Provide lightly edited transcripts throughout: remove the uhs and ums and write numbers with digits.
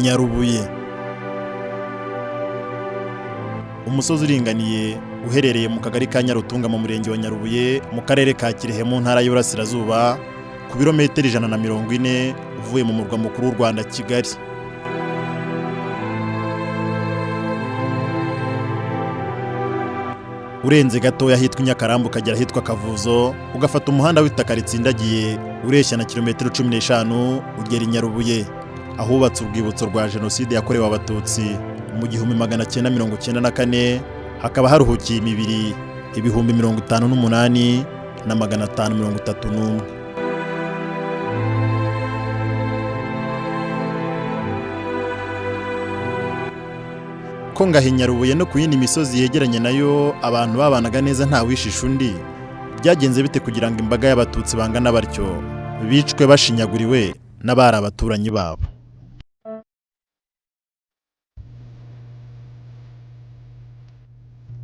Nyarubuye, umusozi uringaniye uherereye mu kagari ka Nyarutunga, mu murenge wa Nyarubuye, mu karere ka Kirehe, mu ntara y'Iburasirazuba, ku birometero 140 uvuye mu murwa mukuru w'u Rwanda, Kigali. Urenze gatoya ahitwa Nyakarambo ukagera ahitwa Kavuzo, ugafata umuhanda w'itaka ritsindagiye ureshya na kilometero 15, ugera i Nyarubuye ahubatse urwibutso rwa Jenoside yakorewe Abatutsi mu 1994, hakaba haruhukiye imibiri 58,531. Ko ngaha i Nyarubuye no ku yindi misozi yegeranye nayo abantu babanaga neza, nta wishisha undi, byagenze bite kugira ngo imbaga y'Abatutsi bangana batyo bicwe bashinyaguriwe n'abari abaturanyi babo?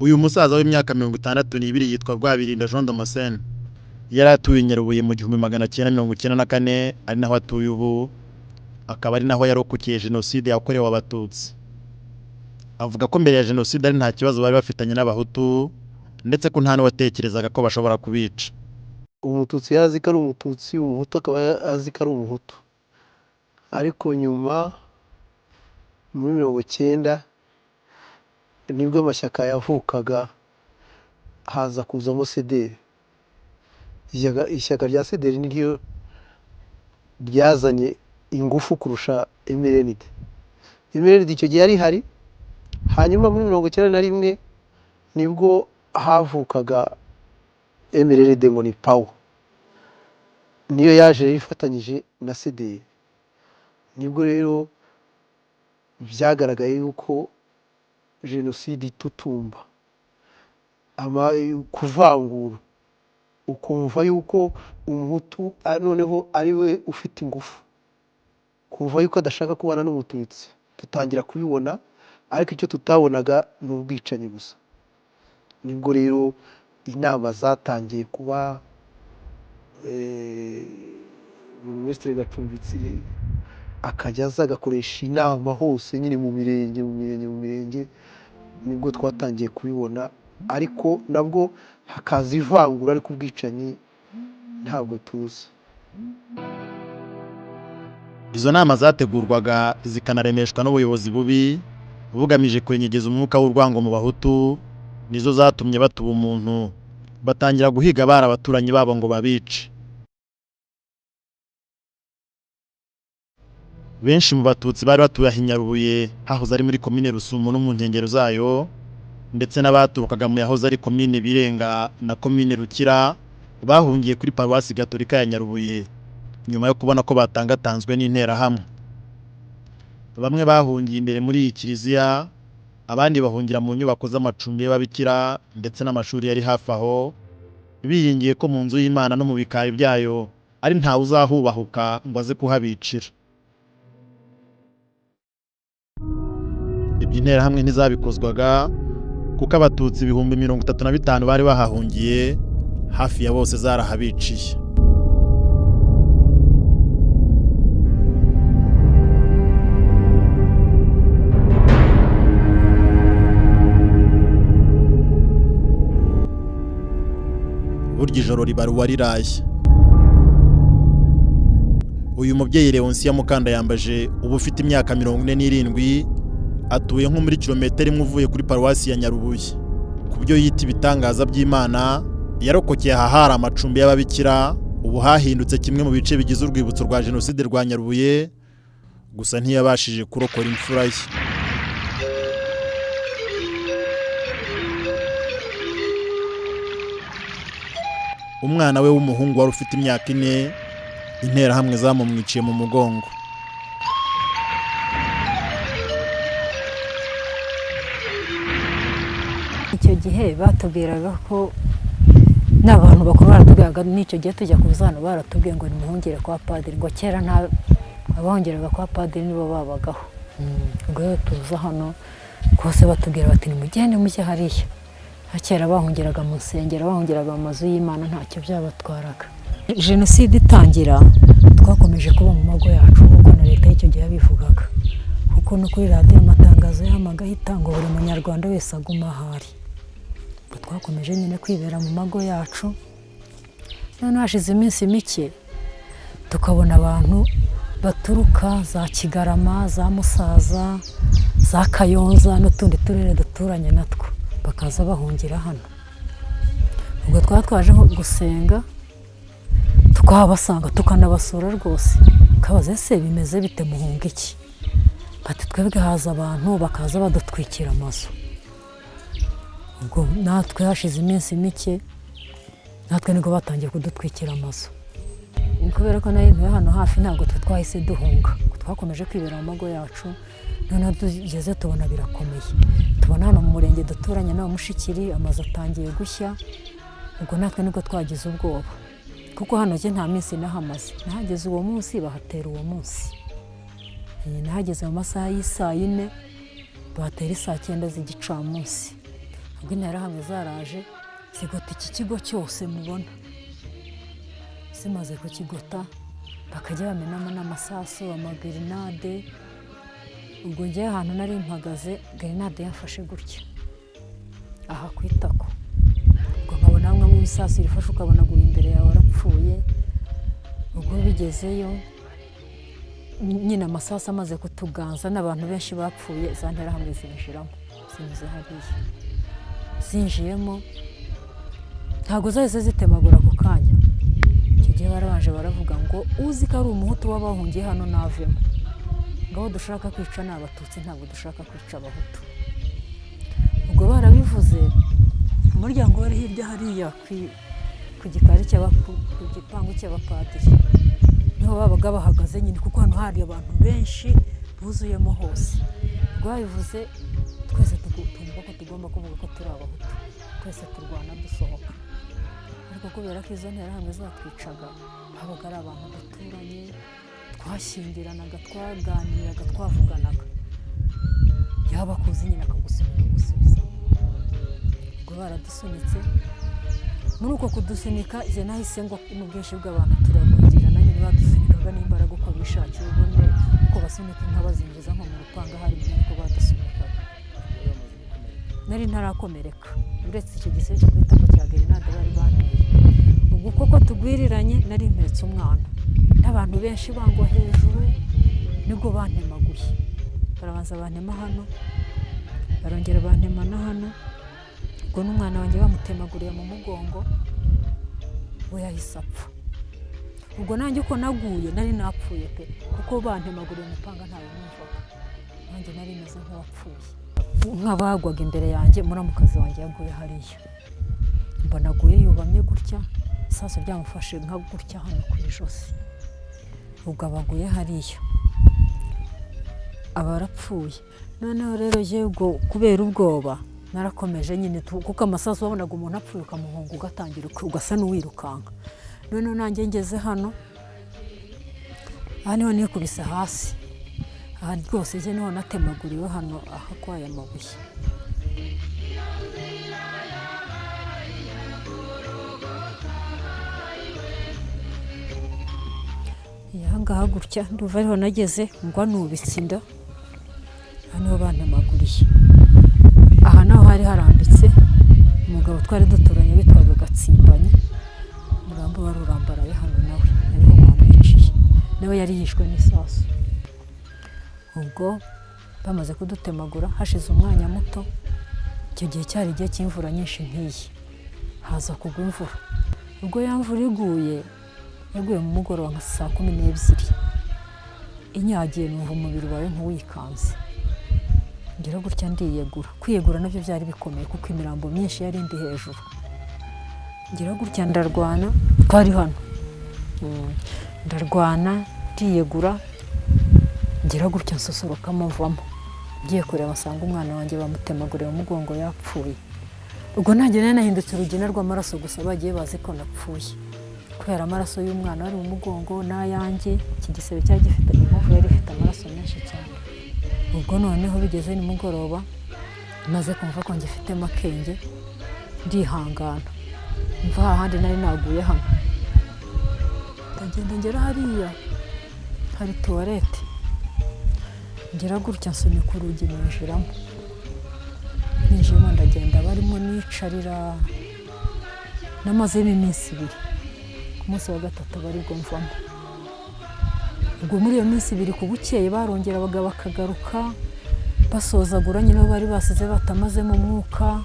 Uyu musaza w'imyaka 62 yitwa Rwabirinda Jean Damascene. Yari atuye i Nyarubuye mu 1994, ari naho atuye ubu, akaba ari naho yarokokeye Jenoside yakorewe Abatutsi. Avuga ko mbere ya Jenoside ari nta kibazo bari bafitanye n'Abahutu, ndetse ko nta n'uwatekerezaga ko bashobora kubica. Umututsi yari azi ko ari Umututsi, Umuhutu akaba azi ko ari Umuhutu. Ariko nyuma muri 90 nibwo amashyaka yavukaga, haza kuzamo CDR. Ishyaka rya CDR niryo ryazanye ingufu kurusha MRND. MRND icyo gihe yari ihari. Hanyuma muri 91 nibwo havukaga MRND, ngo ni PAWA, niyo yaje ifatanyije na CDR. Nibwo rero byagaragaye yuko Jenoside itutumba, kuvangura, ukumva yuko Umuhutu noneho ari we ufite ingufu, kumva yuko adashaka kubana n'Umututsi. Dutangira kubibona, ariko icyo tutabonaga ni ubwicanyi gusa. Nibwo rero inama zatangiye kuba, Minisitiri Gacumbitsi akajya aza agakoresha inama hose nyine, mu mirenge, mu mirenge, mu mirenge. Nibwo twatangiye kubibona, ariko nabwo hakaza ivangura, ariko ubwicanyi ntabwo tuzi. Izo nama zategurwaga zikanaremeshwa n'ubuyobozi bubi bugamije kwenyegeza umwuka w'urwango mu Bahutu, nizo zatumye batuba umuntu, batangira guhiga abari abaturanyi babo ngo babice. Benshi mu Batutsi bari batuye aho i Nyarubuye hahoze ari muri Komine Rusumo no mu nkengero zayo, ndetse n'abaturukaga mu yahoze ari Komine Birenga na Komine Rukira, bahungiye kuri Paruwasi Gatolika ya Nyarubuye nyuma yo kubona ko batangatanzwe n'Interahamwe. Bamwe bahungiye imbere muri iyi kiliziya, abandi bahungira mu nyubako z'amacumbi y'ababikira ndetse n'amashuri yari hafi aho, biringiye ko mu nzu y'Imana no mu bikari byayo ari ntawe uzahubahuka ngo aze kuhabicira. Ibyo Interahamwe ntizabikozwaga, kuko Abatutsi 35,000 bari bahahungiye hafi ya bose zarahabiciye. Burya ijoro ribara uwariraye. Uyu mubyeyi Leonsiya Mukandayambaje, uba ufite imyaka 47, atuye nko muri kilometero imwe uvuye kuri Paruwasi ya Nyarubuye. Ku byo yita ibitangaza by'Imana, yarokokeye aha hari amacumbi y'ababikira, ubu hahindutse kimwe mu bice bigize urwibutso rwa Jenoside rwa Nyarubuye. Gusa ntiyabashije kurokora imfura ye. Umwana we w'umuhungu wari ufite imyaka 4, Interahamwe zamumwiciye mu mugongo. Icyo gihe batubwiraga ko n'abantu bakuru baratubwiraga, n'icyo gihe tujya kuza hano baratubwiye ngo nimuhungire kwa padiri, ngo kera nta abahungeraga kwa padiri nibo babagaho. Ubwo rero tuza hano rwose batubwira bati nimugende mujye hariya. Kera bahungeraga mu nsengero, bahungeraga mu mazu y'Imana, ntacyo byabatwaraga. Jenoside itangira twakomeje kuba mu mago yacu nk'uko na leta y'icyo gihe yabivugaga. Kuko no kuri radiyo amatangazo yamaga ahita ngo buri munyarwanda wese aguma ahari. Ubwo twakomeje nyine kwibera mu mago yacu. Noneho hashize iminsi mike tukabona abantu baturuka za Kigarama, za Musaza, za Kayonza n'utundi turere duturanye natwo, bakaza bahungira hano. Ubwo twaba twaje gusenga tukahabasanga, tukanabasura rwose, tukabaza: "Ese bimeze bite? Muhunga iki?" Bati: "Twebwe haza abantu bakaza badutwikira amazu." Ubwo natwe hashize iminsi mike, natwe nibwo batangiye kudutwikira amazu. Ni kubera ko nari ntuye hano hafi, ntabwo twe twahise duhunga, twakomeje kwibera mu mago yacu. Noneho tugeze tubona birakomeye, tubona hano mu murenge duturanye nawo Mushikiri amazu atangiye gushya. Ubwo natwe nibwo twagize ubwoba, kuko hano njye nta minsi nahamaze, nahageze uwo munsi bahatera uwo munsi. Nahageze mu masaha y'isaa 4, bahatera isaa 9 z'igicamunsi. Ubwo interahamwe zaraje zigota iki kigo cyose mubona. Zimaze kukigota bakajya bamenamo n'amasasu, amagerenade. Ubwo njyewe ahantu nari mpagaze, gerenade yamfashe gutya aha ku itako. Ubwo nkabona hamwe mu bisasu irifashe, ukabona aguye imbere yawe arapfuye. Ubwo bigezeyo nyine, amasasu amaze kutuganza n'abantu benshi bapfuye, za nterahamwe zinjiramo, zinyuze hariya. Zinjiyemo ntabwo zahise zitemagura ako kanya. Icyo gihe barabanje baravuga ngo uzi ko ari umuhutu w'abahungiye hano navemo, ngo abo dushaka kwica ni abatutsi, ntabwo dushaka kwica abahutu. Ubwo barabivuze, umuryango wari hirya hariya ku gikari ku gipangu cy'abapadiri, niho babaga bahagaze nyine, kuko hano hari abantu benshi buzuyemo hose. Ubwo babivuze, twese twumva ko tugomba kuvuga ko turi abahutu, twese turwana dusohoka. Ariko kubera ko izo nterahamwe zatwicaga babaga ari abantu duturanye, twashyingiranaga, twaganiraga, twavuganaga, yaba akuzi nyine akagusunika gusubiza. Ubwo baradusunitse. Muri uko kudusunika, jye nahise ngo mu bwinshi bw'abantu turagwirirana nyine, badusunikaga n'imbaraga uko bishakiye, ubone uko basunika inka bazinjiza nko mu rupanga hari ariko badusunikaga. Nari ntarakomereka uretse icyo gisebe cyo kwita ko cya gerenade bari banteye. Ubwo koko tugwiriranye, nari mpetse umwana n'abantu benshi bangwa hejuru, nibwo bantemaguye. Barabanza bantema hano, barongera bantema na hano. Ubwo n'umwana wanjye bamutemaguriye mu mugongo, we yahise apfa. Ubwo nanjye uko naguye nari napfuye pe, kuko bantemaguriye umupanga ntawe numvaga, nanjye nari meze nk'uwapfuye. Nk'abagwaga imbere yanjye, muramukazi wanjye yaguye hariya, mbona aguye yubamye gutya, isasu ryamufashe nka gutya hano ku ijosi. Ubwo abaguye hariya aba arapfuye. Noneho rero yewe, ubwo kubera ubwoba narakomeje nyine, kuko amasasu wabonaga umuntu apfuye ukamuhunga, ugatangira ugasa n'uwirukanka. Noneho nanjye ngeze hano, aha niho nikubise hasi, aha rwose njye niho natemaguriwe hano aha kwaya mabuye. Aha ngaha gutya ndumva ariho nageze ngwa nubitse inda, aha niho bantemaguriye. Aha naho hari harambitse umugabo twari duturanye witwaga Gatsimbanyi, umurambo wari urambaraye hano, nawe ariho bamwiciye, nawe yari yishwe n'isasu. Ubwo bamaze kudutemagura, hashize umwanya muto, icyo gihe cyari igihe cy'imvura nyinshi nk'iyi, haza kugwa imvura. Ubwo ya mvura iguye, yaguye mu mugoroba nka saa 12, inyagiye numva umubiri wawe nkuwikanze, ngira gutya ndiyegura. Kwiyegura nabyo byari bikomeye kuko imirambo myinshi yari indi hejuru. Ngira gutya ndarwana, twari hano, ndarwana ndiyegura, ngira gutya nsosorokamo mvamo, ngiye kureba nsanga umwana wanjye bamutemaguriye mu mugongo yapfuye. Ubwo nanjye nari nahindutse urugina rw'amaraso gusa, bagiye bazi ko napfuye kubera amaraso y'umwana wari mu mugongo n'ayanjye. Iki gisebe cyari gifite inkovu, yari ifite amaraso menshi cyane. Ubwo noneho bigeze nimugoroba, maze kumva ko ngifitemo akenge, ndihangana mva hahandi nari naguye hano, ndagenda ngera hariya hari toilette. Ngira gutya nsunika urugi ninjiramo. Ninjiyemo ndagenda barimo nicarira, namazemo iminsi 2. Ku munsi wa 3 bari bwo mvamo. Ubwo muri iyo minsi 2 ku bukeye barongera abagabo bakagaruka basozagura nyine abo bari basize batamazemo umwuka.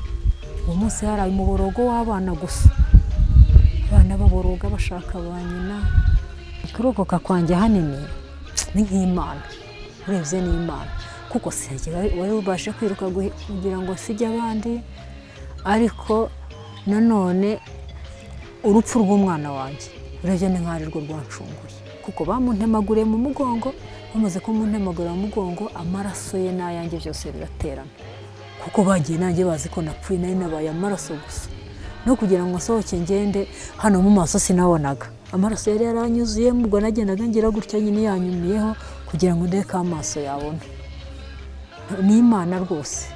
Uwo munsi hari umuborogo w'abana gusa, abana baboroga bashaka ba nyina. Kurokoka kwanjye ahanini ni nk'Imana, urebye ni Imana, kuko sinjye wari ubashe kwiruka kugira ngo sijye abandi. Ariko nanone urupfu rw'umwana wanjye urebye ni nk'aho ari rwo rwancunguye, kuko bamuntemaguriye mu mugongo. Bamaze kumuntemagurira mu mugongo, amaraso ye n'ayanjye byose biraterana, kuko bagiye nanjye bazi ko napfuye, nari nabaye amaraso gusa. No kugira ngo nsohoke ngende hano mu maso sinabonaga, amaraso yari yaranyuzuyemo. Ubwo nagendaga ngira gutya nyine yanyumiyeho kugira ngo ndebe ko amaso yabona. Ni Imana rwose,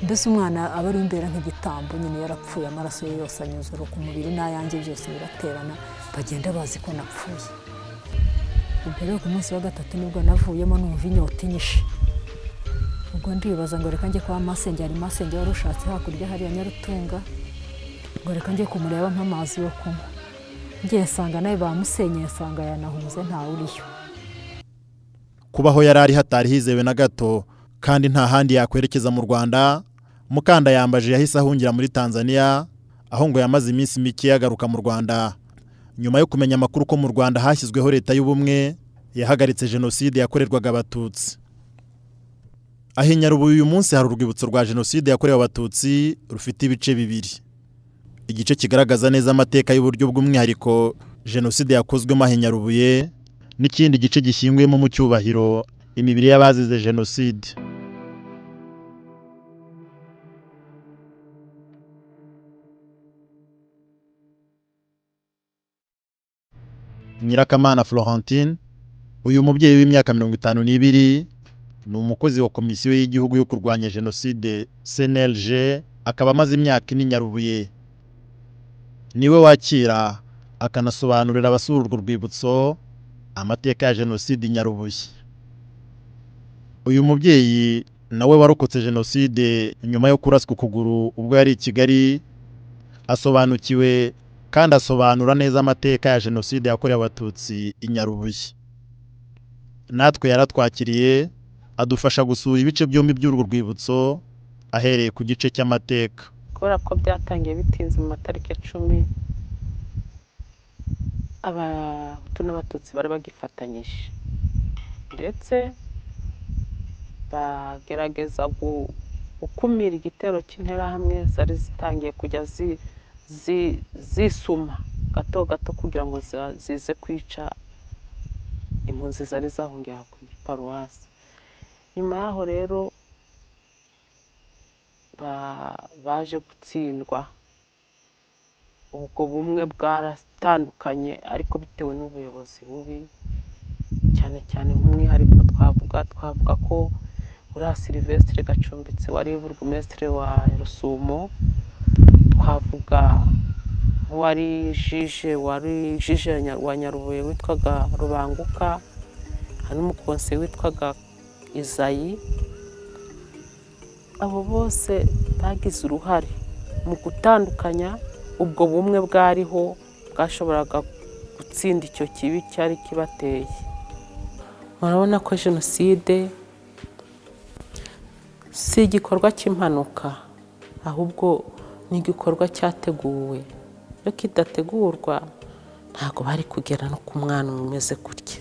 mbese umwana aba ari imbere nk'igitambo nyine, yarapfuye, amaraso ye yose anyuzura ku mubiri n'ayanjye byose biraterana, bagenda bazi ko napfuye. Ubwo rero ku munsi wa 3 nibwo navuyemo numva inyota inyishe. Ubwo ndibaza ngo reka njye kwa masenge, hari masenge wari ushatse hakurya hariya Nyarutunga, ngo reka njye kumureba nk'amazi yo kunywa. Ngiye nsanga nawe bamusenyeye, nsanga yanahunze ntawe uriyo. Kubaho yari ari hatari hizewe na gato, kandi nta handi yakwerekeza mu Rwanda. Mukandayambaje yahise ahungira muri Tanzania, aho ngo yamaze iminsi mike yagaruka mu Rwanda nyuma yo kumenya amakuru ko mu Rwanda hashyizweho leta y'ubumwe yahagaritse jenoside yakorerwaga Abatutsi. Aho i Nyarubuye uyu munsi hari urwibutso rwa jenoside yakorewe Abatutsi rufite ibice bibiri: igice kigaragaza neza amateka y'uburyo bw'umwihariko jenoside yakozwemo aho i Nyarubuye, n'ikindi gice gishyinguyemo mu cyubahiro imibiri y'abazize jenoside. Nyirakamana Florentine, uyu mubyeyi w'imyaka 52, ni umukozi wa Komisiyo y'Igihugu yo kurwanya Jenoside CNLG, akaba amaze imyaka 4 i Nyarubuye. Niwe wakira akanasobanurira abasura urwo rwibutso amateka ya jenoside i Nyarubuye. Uyu mubyeyi nawe warokotse jenoside nyuma yo kuraswa ukuguru ubwo yari i Kigali, asobanukiwe kandi asobanura neza amateka ya jenoside yakorewe Abatutsi i Nyarubuye. Natwe yaratwakiriye adufasha gusura ibice byombi by'urwo rwibutso, ahereye ku gice cy'amateka. Kubera ko byatangiye bitinze, mu matariki 10 Abahutu n'Abatutsi bari bagifatanyije, ndetse bagerageza gukumira igitero cy'interahamwe zari zitangiye kujya zisuma gato gato kugira ngo zize kwica impunzi zari zahungiye ku paruwasi. Nyuma yaho rero baje gutsindwa, ubwo bumwe bwaratandukanye, ariko bitewe n'ubuyobozi bubi, cyane cyane nk'umwihariko twavuga ko uriya Sylvestre Gacumbitse wari burugumesitiri wa Rusumo, twavuga nk'uwari jije wari jije wa Nyarubuye witwaga Rubanguka, hari n'umukonse witwaga Izayi. Abo bose bagize uruhare mu gutandukanya ubwo bumwe bwariho bwashoboraga gutsinda icyo kibi cyari kibateye. Murabona ko jenoside si igikorwa cy'impanuka, ahubwo ni igikorwa cyateguwe. Iyo kidategurwa ntabwo bari kugera no ku mwana umeze gutya.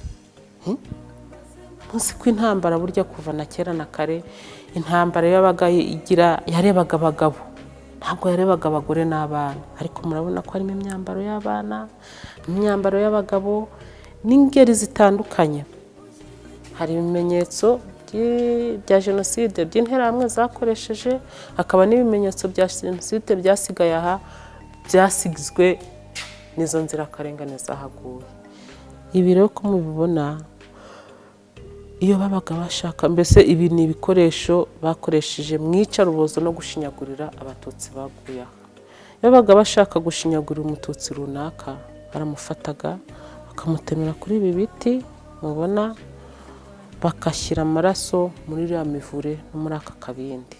Munsi ko intambara burya kuva na kera na kare, intambara yabaga igira yarebaga abagabo, ntabwo yarebaga abagore n'abana. Ariko murabona ko harimo imyambaro y'abana, imyambaro y'abagabo n'ingeri zitandukanye. Hari ibimenyetso bya jenoside by'interahamwe zakoresheje, hakaba n'ibimenyetso bya jenoside byasigaye aha, byasigizwe n'izo nzirakarengane zahaguye. Ibi rero ko mubibona, iyo babaga bashaka, mbese ibi ni ibikoresho bakoresheje mu iyicarubozo no gushinyagurira Abatutsi baguye aha. Iyo babaga bashaka gushinyagurira Umututsi runaka, baramufataga bakamutemera kuri ibi biti mubona, Bagashyira amaraso muri iriya mivure no muri aka kabindi.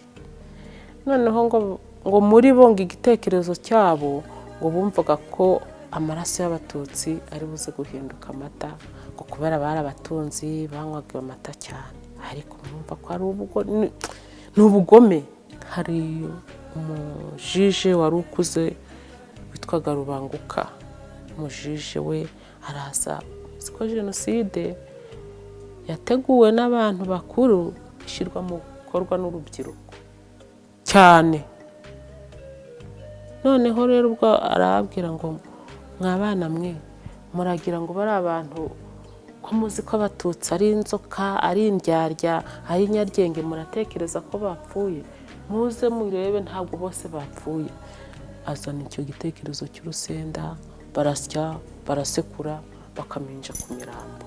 Noneho ngo muri bo, ngo igitekerezo cyabo, ngo bumvaga ko amaraso y'Abatutsi ari buze guhinduka amata, ngo kubera bari abatunzi banywaga amata cyane. Ariko mwumva ko ari ni ubugome. Hari umujije wari ukuze witwaga Rubanguka. Umujije we araza. Ko jenoside yateguwe n'abantu bakuru, ishyirwa mu bikorwa n'urubyiruko cyane. Noneho rero ubwo arababwira ngo: "Mwa mwe, muragira ngo bari abantu ko muzi ko Abatutsi ari inzoka, ari indyarya, ari inyaryenge, muratekereza ko bapfuye? Muze murebe, ntabwo bose bapfuye." Azana icyo gitekerezo cy'urusenda, barasya, barasekura, bakaminja ku mirambo.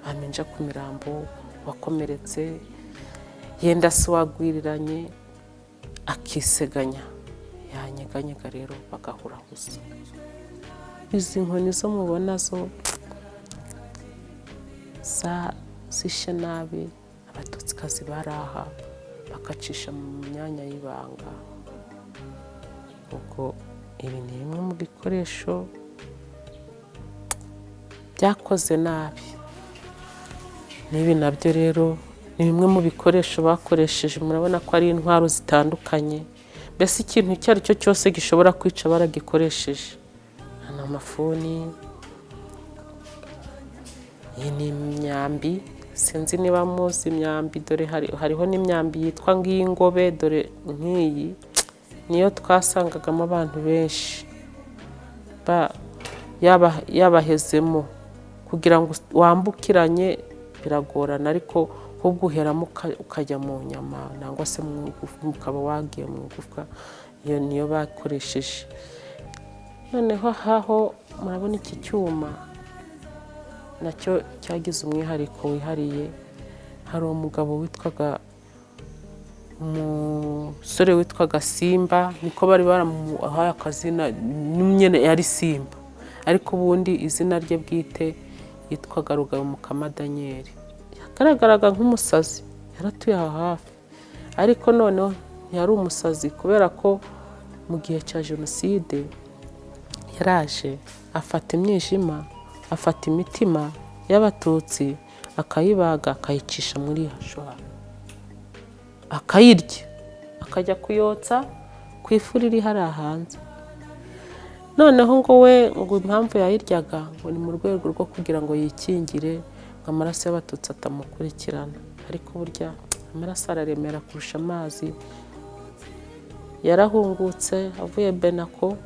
Baminja ku mirambo, wakomeretse yenda se wagwiriranye akiseganya, yanyeganyega rero bagahurahuza. Izi nkoni zo mubona zo zishe nabi Abatutsikazi bari aha, bakacisha mu myanya y'ibanga. Ubwo ibi ni bimwe mu bikoresho byakoze nabi. N'ibi nabyo rero ni bimwe mu bikoresho bakoresheje. Murabona ko ari intwaro zitandukanye, mbese ikintu icyo ari cyo cyose gishobora kwica baragikoresheje. Ni amafuni, iyi ni imyambi, sinzi niba muzi imyambi. Dore hariho n'imyambi yitwa ng'iy'ingobe. Dore nk'iyi niyo twasangagamo abantu benshi yabahezemo. Kugira ngo wambukiranye biragorana, ariko ahubwo uheramo ukajya mu nyama nangwa se mu igufa, ukaba wagiye mu igufwa. Iyo niyo bakoresheje. Noneho aho murabona iki cyuma, nacyo cyagize umwihariko wihariye. Hari umugabo witwaga, umusore witwaga Simba, niko bari baramuhaye akazina nyine, yari Simba, ariko ubundi izina rye bwite yitwaga Rugabo Mukama Daniel. Yagaragaraga nk'umusazi, yaratuye aha hafi, ariko noneho ntiyari umusazi, kubera ko mu gihe cya jenoside yaraje afata imyijima, afata imitima y'Abatutsi, akayibaga, akayicisha muri hachoir, akayirya, akajya kuyotsa ku ifuru iri hariya hanze. Noneho ngo we, ngo impamvu yayiryaga ngo ni mu rwego rwo kugira ngo yikingire, ngo amaraso y'Abatutsi atamukurikirana. Ariko burya amaraso araremera kurusha amazi. Yarahungutse avuye Benako,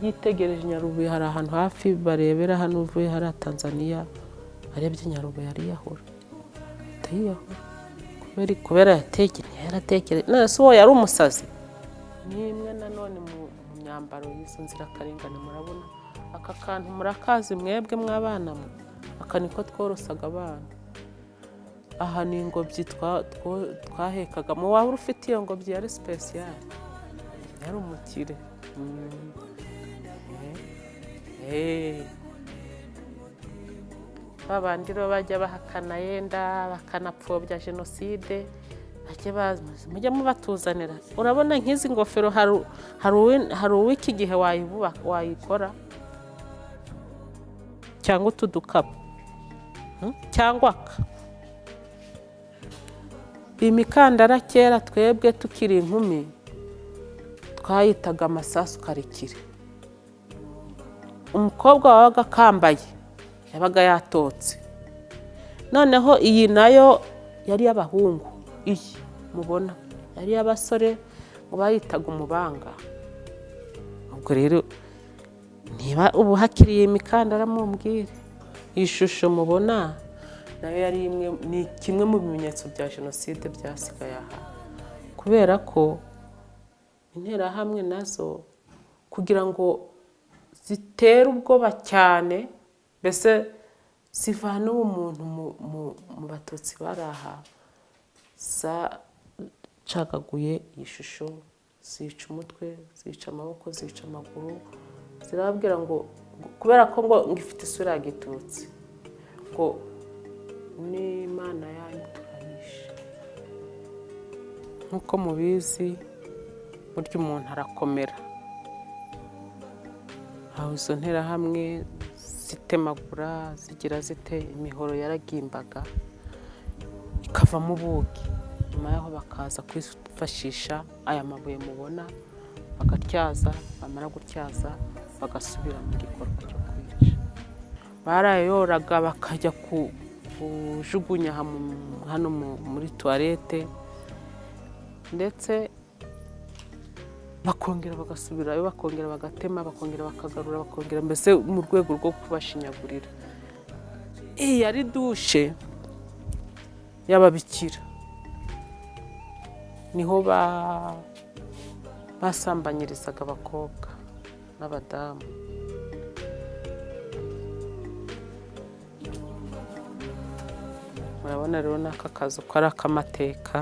yitegereje Nyarubuye, hari ahantu hafi barebera hano uvuye hariya Tanzaniya, arebye Nyarubuye ariyahura, ahita yiyahura kubera yaratekereje. None se uwo yari umusazi? Ni imwe nanone mu myambaro y'izo nzirakarengane. Murabona aka kantu, murakazi mwebwe mw'abana mwe? Aka niko tworosaga abana. Aha ni ingobyi twahekagamo. Waba ufite iyo ngobyi yari spéciale, yari umukire. Ba bandi rero bajya bahakana, yenda bakanapfobya jenoside, bajye baza mujye mubatuzanira. Urabona nk'izi ngofero, hari uw'iki gihe wayikora, cyangwa utu dukapu, cyangwa aka. Imikandara kera twebwe tukiri inkumi twayitaga amasasu karekire. Umukobwa wabaga akambaye yabaga yatotse. Noneho iyi nayo yari iy'abahungu. Iyi mubona yari iy'abasore, ngo bayitaga umubanga. Ubwo rero niba ubu hakiri iyi mikandara mumbwire. Iyi shusho mubona nayo yari imwe, ni kimwe mu bimenyetso bya jenoside byasigaye aha, kubera ko Interahamwe nazo kugira ngo zitere ubwoba cyane, mbese zivane ubumuntu mu Batutsi bari aha, zacagaguye iyi shusho, zica umutwe, zica amaboko, zica amaguru. Zirababwira ngo kubera ko ngo ifite isura ya gitutsi ngo N'Imana yanyu turayishe. Nk'uko mubizi, burya umuntu arakomera. Aho izo nterahamwe zitemagura, zigira zite, imihoro yaragimbaga ikavamo ubugi. Nyuma yaho bakaza kwifashisha aya mabuye mubona, bagatyaza, bamara gutyaza bagasubira mu gikorwa cyo kwica. Barayoraga bakajya kujugunya hano muri toilette, ndetse bakongera bagasubirayo, bakongera bagatema, bakongera bakagarura, bakongera, mbese mu rwego rwo kubashinyagurira. Iyi yari douche y'ababikira, niho basambanyirizaga abakobwa n'abadamu. Murabona rero n'aka kazu ko ari ak'amateka.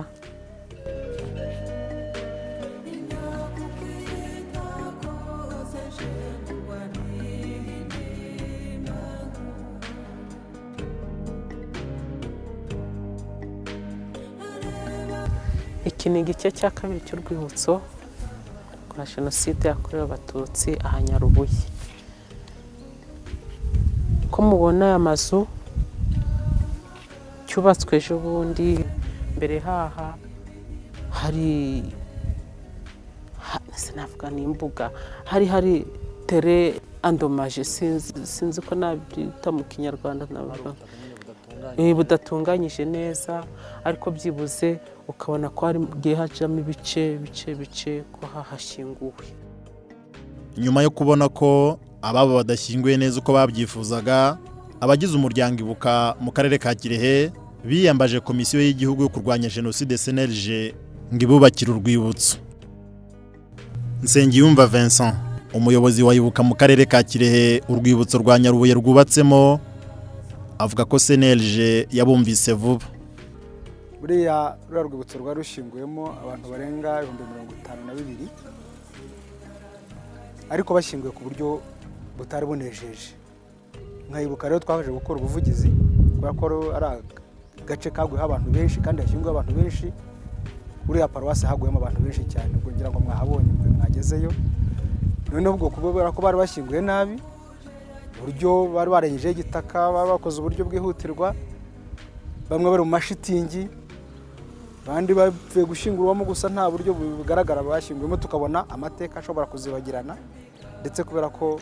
Iki ni igice cya kabiri cy'urwibutso rwa Jenoside yakorewe Abatutsi aha Nyarubuye. Ko mubona aya mazu cyubatswe ejo bundi, mbere haha hari, sinavuga ni imbuga, hari terrain endommagé, sinzi ko nabyita mu Kinyarwanda, navuga budatunganyije neza, ariko byibuze ukabona ko hagiye hacamo ibice bice bice ko hahashyinguwe. Nyuma yo kubona ko ababo badashyinguye neza uko babyifuzaga, abagize umuryango Ibuka mu karere ka Kirehe biyambaje Komisiyo y'Igihugu yo kurwanya Jenoside, CNLG, ngo ibubakire urwibutso. Nsengiyumva Vincent, umuyobozi wa Ibuka mu karere ka Kirehe urwibutso rwa Nyarubuye rwubatsemo, avuga ko CNLG yabumvise vuba. Buriya ruriya rwibutso rwari rushyinguyemo abantu barenga 52,000, ariko bashyinguye ku buryo butari bunejeje. Nka Ibuka rero twabanje gukora ubuvugizi, kubera ko ari agace kaguyeho abantu benshi kandi hashyinguye abantu benshi. Uriya paruwasi haguyemo abantu benshi cyane, ubwo ngira ngo mwahabonye mwe mwagezeyo. Noneho ubwo kubera ko bari bashyinguye nabi, uburyo bari barengejeho igitaka, bari bakoze uburyo bwihutirwa, bamwe bari mu mashitingi, abandi bapfuye gushyingurwamo gusa nta buryo bugaragara bashyinguyemo, tukabona amateka ashobora kuzibagirana, ndetse kubera ko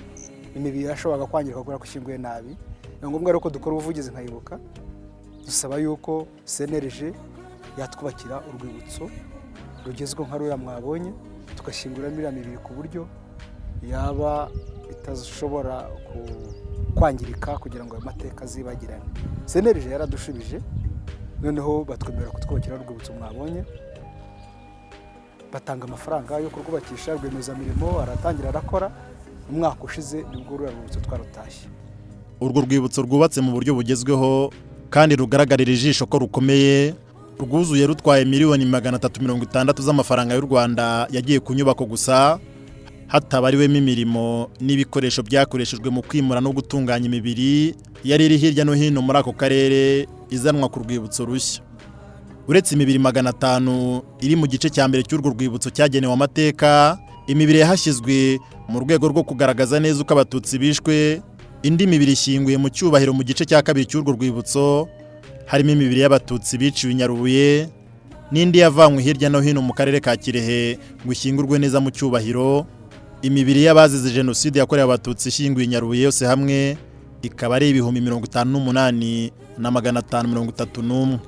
imibiri yashoboraga kwangirika kubera ko ishyinguye nabi, ni ngombwa rero ko dukora ubuvugizi nka Ibuka, dusaba yuko CNLG yatwubakira urwibutso rugezweho nka ruriya mwabonye, tugashyinguramo iriya mibiri ku buryo yaba itashobora kwangirika, kugira ngo ayo mateka azibagirane. CNLG yaradushubije, noneho batwemerera kutwubakira urwibutso mwabonye, batanga amafaranga yo kurwubakisha, rwiyemezamirimo aratangira arakora. Umwaka ushize nibwo ruriya rwibutso twarutashye. Urwo rwibutso rwubatse mu buryo bugezweho kandi rugaragarira ijisho ko rukomeye, rwuzuye rutwaye 360,000,000 z'amafaranga y'u Rwanda yagiye ku nyubako gusa, hatabariwemo imirimo n'ibikoresho byakoreshejwe mu kwimura no gutunganya imibiri yari iri hirya no hino muri ako karere izanwa ku rwibutso rushya. Uretse imibiri 500 iri mu gice cya mbere cy'urwo rwibutso cyagenewe amateka, imibiri yahashyizwe mu rwego rwo kugaragaza neza uko Abatutsi bishwe, indi mibiri ishyinguye mu cyubahiro mu gice cya kabiri cy'urwo rwibutso, harimo imibiri y'Abatutsi biciwe i Nyarubuye n'indi yavanywe hirya no hino mu karere ka Kirehe ngo ishyingurwe neza mu cyubahiro. Imibiri y'abazize Jenoside yakorewe Abatutsi ishyinguye i Nyarubuye yose hamwe ikaba ari 58,531.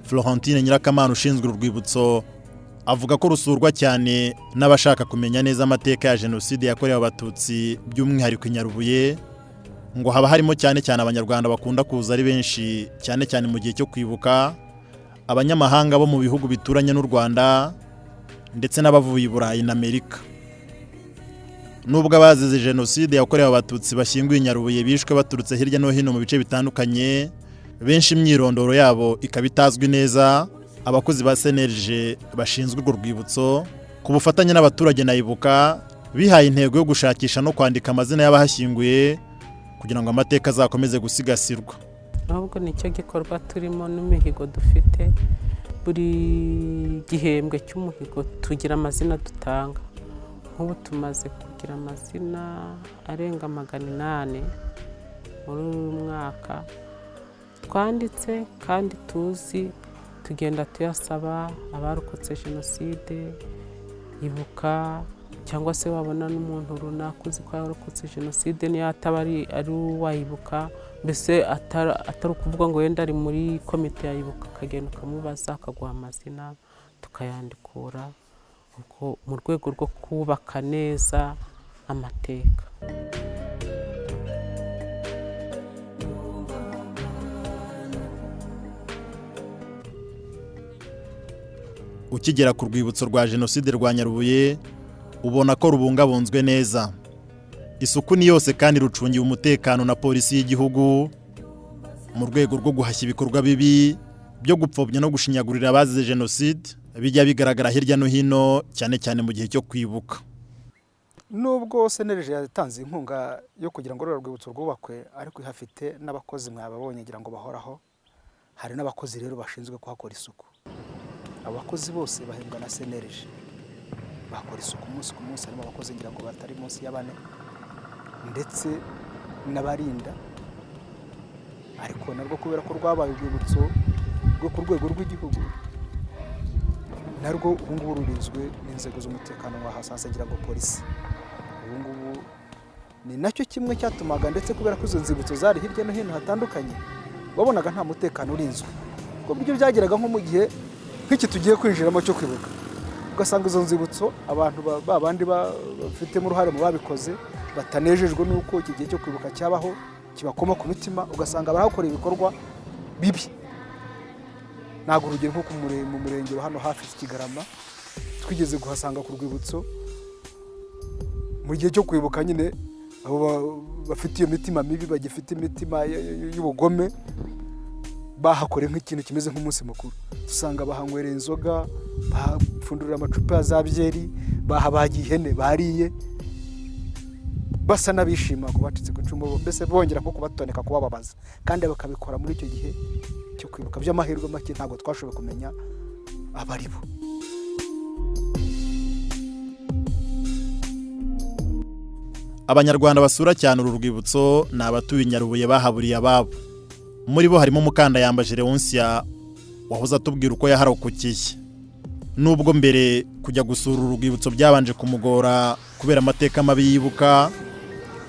Florentine Nyirakamana ushinzwe uru rwibutso avuga ko rusurwa cyane n'abashaka kumenya neza amateka ya Jenoside yakorewe Abatutsi, by'umwihariko i Nyarubuye. Ngo haba harimo cyane cyane Abanyarwanda bakunda kuza ari benshi, cyane cyane mu gihe cyo kwibuka, abanyamahanga bo mu bihugu bituranye n'u Rwanda, ndetse n'abavuye i Burayi na Amerika. Nubwo abazize Jenoside yakorewe Abatutsi bashyinguye i Nyarubuye bishwe baturutse hirya no hino mu bice bitandukanye, Benshi imyirondoro yabo ikaba itazwi neza. Abakozi ba CNLG bashinzwe urwo rwibutso, ku bufatanye n'abaturage na Ibuka, bihaye intego yo gushakisha no kwandika amazina y'abahashyinguye kugira ngo amateka azakomeze gusigasirwa. Ahubwo nicyo gikorwa turimo n'imihigo dufite. Buri gihembwe cy'umuhigo tugira amazina dutanga. Nk'ubu tumaze kugira amazina arenga 800 muri uyu mwaka twanditse kandi tuzi. Tugenda tuyasaba abarokotse jenoside, Ibuka, cyangwa se wabona n'umuntu runaka uzi ko yarokotse jenoside, niyo ataba ari uwayibuka, mbese atari ukuvuga ngo wenda ari muri komite ya Ibuka, ukagenda ukamubaza akaguha amazina tukayandikura, ubwo mu rwego rwo kubaka neza amateka. Ukigera ku rwibutso rwa jenoside rwa Nyarubuye, ubona ko rubungabunzwe neza. Isuku ni yose kandi rucungiwe umutekano na polisi y'igihugu mu rwego rwo guhashya ibikorwa bibi byo gupfobya no gushinyagurira abazize jenoside bijya bigaragara hirya no hino, cyane cyane mu gihe cyo kwibuka. Nubwo CNLG yatanze inkunga yo kugira ngo ruriya rwibutso rwubakwe, ariko ihafite n'abakozi, mwababonye ngira ngo bahoraho. Hari n'abakozi rero bashinzwe kuhakora isuku. Abo bakozi bose bahembwa na CNLG, bakora isuku umunsi ku munsi. Harimo abakozi ngira ngo batari munsi ya bane, ndetse n'abarinda. Ariko narwo kubera ko rwabaye urwibutso rwo ku rwego rw'igihugu, narwo ubu ngubu rurinzwe n'inzego z'umutekano wahasanze ngira ngo polisi. Ubu ngubu ni nacyo kimwe cyatumaga, ndetse kubera ko izo nzibutso zari hirya no hino hatandukanye, wabonaga nta mutekano urinzwe, ku buryo byageraga nko mu gihe nk'iki tugiye kwinjiramo cyo kwibuka, ugasanga izo nzibutso abantu ba bandi bafitemo uruhare mu babikoze batanejejwe n'uko iki gihe cyo kwibuka cyabaho, kibakoma ku mitima, ugasanga barahakora ibikorwa bibi. Ntabwo urugero nko mu murenge wa hano hafi Kigarama, twigeze guhasanga ku rwibutso mu gihe cyo kwibuka nyine, abo bafite iyo mitima mibi, bagifite imitima y'ubugome, bahakoreye nk'ikintu kimeze nk'umunsi mukuru. Dusanga bahanywereye inzoga, bahapfundurira amacupa ya za byeri, bahabagiye ihene bariye, basa n'abishima ku bacitse ku icumu, mbese bongera nko kubatoneka, kubababaza, kandi bakabikora muri icyo gihe cyo kwibuka. By'amahirwe make ntabwo twashoboye kumenya abari bo. Abanyarwanda basura cyane uru rwibutso ni abatuye Nyarubuye bahaburiye ababo. Muri bo harimo Mukandayambaje Leoncia wahoze atubwira uko yaharokokeye. Nubwo mbere kujya gusura uru rwibutso byabanje kumugora kubera amateka mabi yibuka,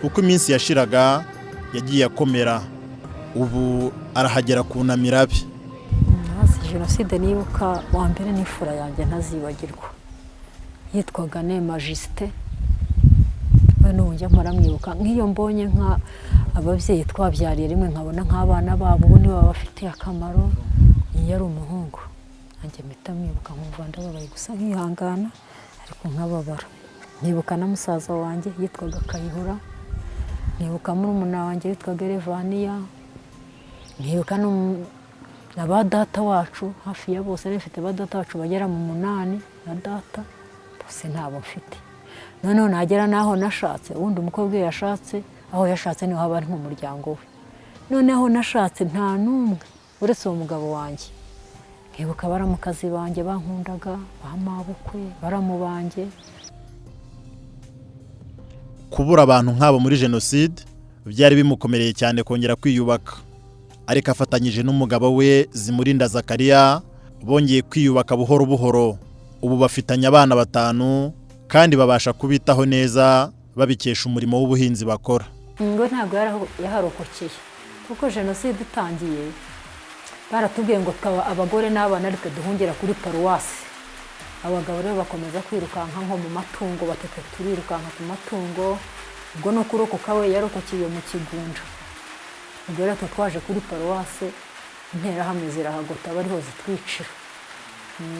uko iminsi yashiraga yagiye akomera, ubu arahagera kunamira abe. Jenoside nibuka wa mbere n'imfura yanjye ntazibagirwa, yitwaga Nema Justin. We n'ubu njya mpora mwibuka, nk'iyo mbonye nka ababyeyi twabyariye rimwe, nkabona nk'abana babo ubu nibo babafitiye akamaro. Iyo ari umuhungu nanjye mpita mwibuka, nkumva ndababaye gusa nkihangana, ariko nkababara. Nkibuka na musaza wanjye yitwaga Kayihura, nkibuka murumuna wanjye witwaga Erevaniya, nkibuka na ba data wacu hafi ya bose. Mfite ba data wacu bagera mu 8 na data, bose ntabo mfite. Noneho nagera n'aho nashatse, ubundi umukobwa iyo yashatse, aho yashatse niho haba ari nk'umuryango we. Noneho nashatse nta n'umwe uretse uwo mugabo wanjye. Nkibuka baramukazi banjye bankundaga, ba mabukwe, baramu banjye. Kubura abantu nk'abo muri jenoside byari bimukomereye cyane kongera kwiyubaka, ariko afatanyije n'umugabo we Zimurinda Zakariya bongeye kwiyubaka buhoro buhoro. Ubu bafitanye abana 5 kandi babasha kubitaho neza babikesha umurimo w'ubuhinzi bakora. Ngo ntabwo yaharokokeye, kuko jenoside itangiye baratubwiye ngo abagore n'abana ariko duhungira kuri paruwasi. Abagabo rero bakomeza kwirukanka nko mu matungo, batatu turirukanka ku matungo. Ubwo no kurokoka we yarokokeye mu Kigunda. Ubwo rero twaje kuri paruwasi, interahamwe zirahagota bariho zitwicira.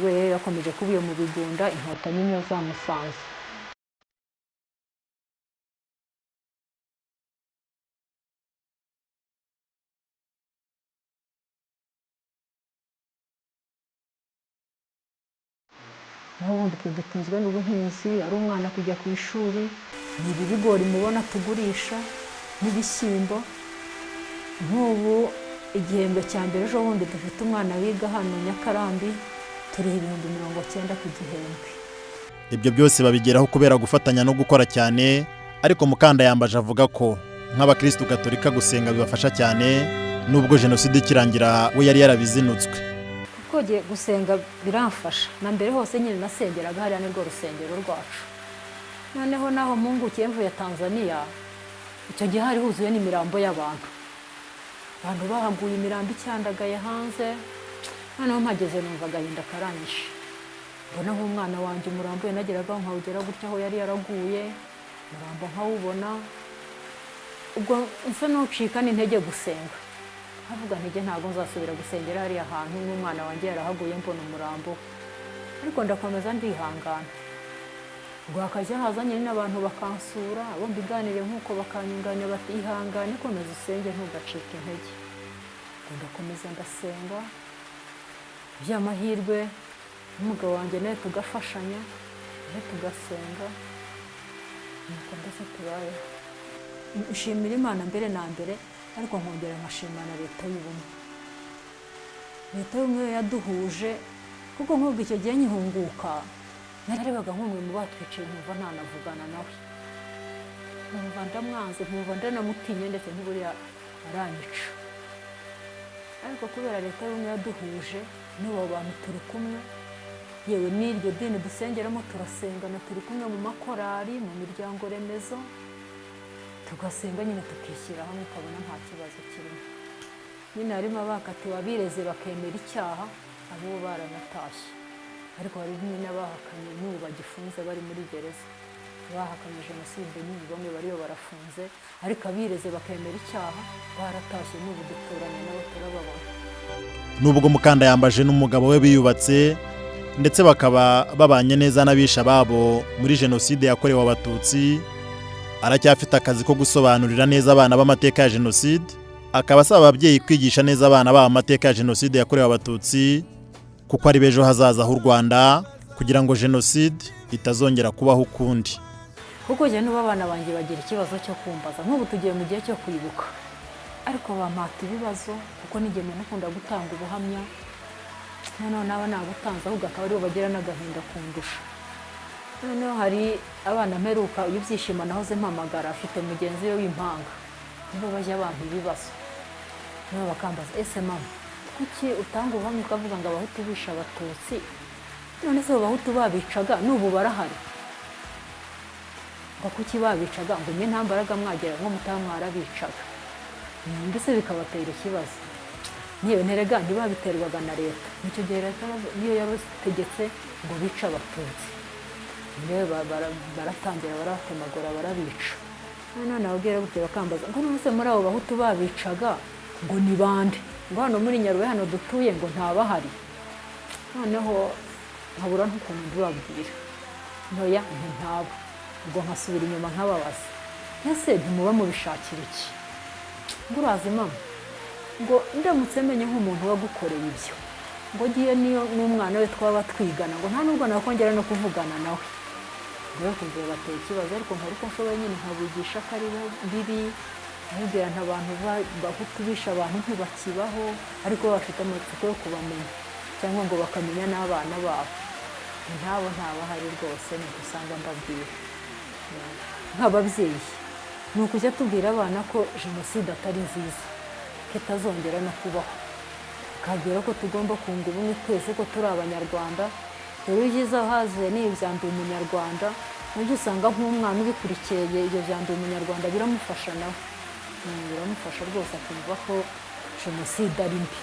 We yakomeje kuba iyo mu Bigunda, inkotanyi niyo zamusanze. Naho ubundi twe dutunzwe n'ubuhinzi, ari umwana kujya ku ishuri, ni ibi bigori mubona tugurisha n'ibishyimbo. Nk'ubu igihembwe cya mbere ejo bundi dufite umwana wiga hano Nyakarambi, turiha 90,000 ku gihembwe. Ibyo byose babigeraho kubera gufatanya no gukora cyane. Ariko Mukandayambaje avuga ko nk'abakirisitu gatolika gusenga bibafasha cyane, nubwo jenoside ikirangira we yari yarabizinutswe. Kuko jye gusenga biramfasha. Na mbere hose nyine nasengeraga hariya, nirwo rusengero rwacu. Noneho naho mpungukiye mvuye Tanzania, icyo gihe hari huzuye n'imirambo y'abantu, abantu bahaguye imirambo icyandagaye hanze. Noneho mpageze numva agahinda karanyishe, mbona nk'umwana wanjye umurambo we nageraga nkawugera gutya aho yari yaraguye, umurambo nkawubona, ubwo nsa n'ucika n'intege gusenga, nkavuga ntege ntabwo nzasubira gusengera hariya hantu n'umwana wanjye yarahaguye mbona umurambo. Ariko ndakomeza ndihangana, ubwo hakajya haza nyine n'abantu bakansura, abo mbiganire nk'uko bakanyunganira bati: "Ihangane, komeza usenge, ntugacike intege." Ubwo ndakomeza ndasenga, by'amahirwe n'umugabo wanjye nawe tugafashanya, nawe tugasenga, nuko mbese tubayeho. Nshimira Imana mbere na mbere, ariko nkongera nkashima na Leta y'Ubumwe. Leta y'Ubumwe yo yaduhuje, kuko nk'ubwo icyo gihe nkihunguka narebaga nk'umwe mu batwiciye nkumva ntanavugana nawe, nkumva ndamwanze, nkumva ndanamutinye, ndetse ntiburiya aranyica. Ariko kubera Leta y'Ubumwe yaduhuje, n'ubu abo bantu turi kumwe, yewe n'iryo dini dusengeramo turasengana, turi kumwe mu makorari, mu miryango remezo, tugasenga nyine tukishyira hamwe, ukabona nta kibazo kirimo. Nyine harimo abakatiwe, abireze bakemera icyaha, abo baranatashye, ariko hari n'abahakanye n'ubu bagifunze, bari muri gereza. Bahakanye jenoside n'ubu bamwe bariyo barafunze, ariko abireze bakemera icyaha baratashye, n'ubu duturanye nabo turababona. Nubwo Mukandayambaje n'umugabo we biyubatse, ndetse bakaba babanye neza n'abishe ababo muri jenoside yakorewe Abatutsi, aracyafite akazi ko gusobanurira neza abana b'amateka ya jenoside, akaba asaba ababyeyi kwigisha neza abana babo amateka ya jenoside yakorewe Abatutsi, kuko ari b'ejo hazaza h'u Rwanda, kugira ngo jenoside itazongera kubaho ukundi. Kuko njye n'ubu abana banjye bagira ikibazo cyo kumbaza. Nk'ubu tugiye mu gihe cyo kwibuka, ariko bampata ibibazo, kuko n'igihe umuntu ukunda gutanga ubuhamya, noneho naba nabutanze ahubwo akaba aribo bagira n'agahinda kundusha. Noneho hari abana mperuka ibyishimo nahoze mpamagara, afite mugenzi we w'impanga, nibo bajya bampa ibibazo, nibo bakambaza: "Ese mama, kuki utanga ubuhamya ukavuga ngo Abahutu bishe Abatutsi? None se abo Bahutu babicaga n'ubu barahari?" Ngo kuki babicaga, ngo mwe nta mbaraga mwagera ngo mutaba mwarabicaga? Mbese bikabatera ikibazo. Niyo nterega ntibabiterwaga na leta, icyo gihe leta niyo yabategetse ngo bice Abatutsi, niyo baratangira barabatemagura, barabica. Noneho nababwira gutyo bakambaza ngo: "None se muri abo Bahutu babicaga ngo ni bande? Ngo hano muri Nyarubuye hano dutuye ngo ntabahari?" Noneho nkabura n'ukuntu mbibabwira ntoya, nti ntabo. Ubwo nkasubira inyuma nkababaza: "Ese ntimuba mubishakira iki?" Ngo: "Urazi mama," ngo, "ndamutse menye nk'umuntu wagukoreye ibyo," ngo, "ngiye niyo n'umwana we twaba twigana," ngo, "nta nubwo nakongera no kuvugana nawe." Ngo kumva bateye ikibazo, ariko nkora uko nshoboye nyine nkabigisha ko ari bibi, nkabibwira nta bantu Bahutu bishe abantu ntibakibaho, ariko bafite amatsiko yo kubamenya cyangwa ngo bakamenya n'abana babo. Ntabo ntabahari rwose, niko usanga mbabwira. Nk'ababyeyi ni ukujya tubwira abana ko jenoside atari nziza, ko itazongera no kubaho, tukabwira ko tugomba kunga ubumwe twese, ko turi Abanyarwanda. Dore ibyiza haziye ni ibya Ndi Umunyarwanda, nabyo usanga nk'umwana ubikurikiye ibyo bya Ndi Umunyarwanda biramufasha nawe, biramufasha rwose, akumva ko jenoside ari mbi.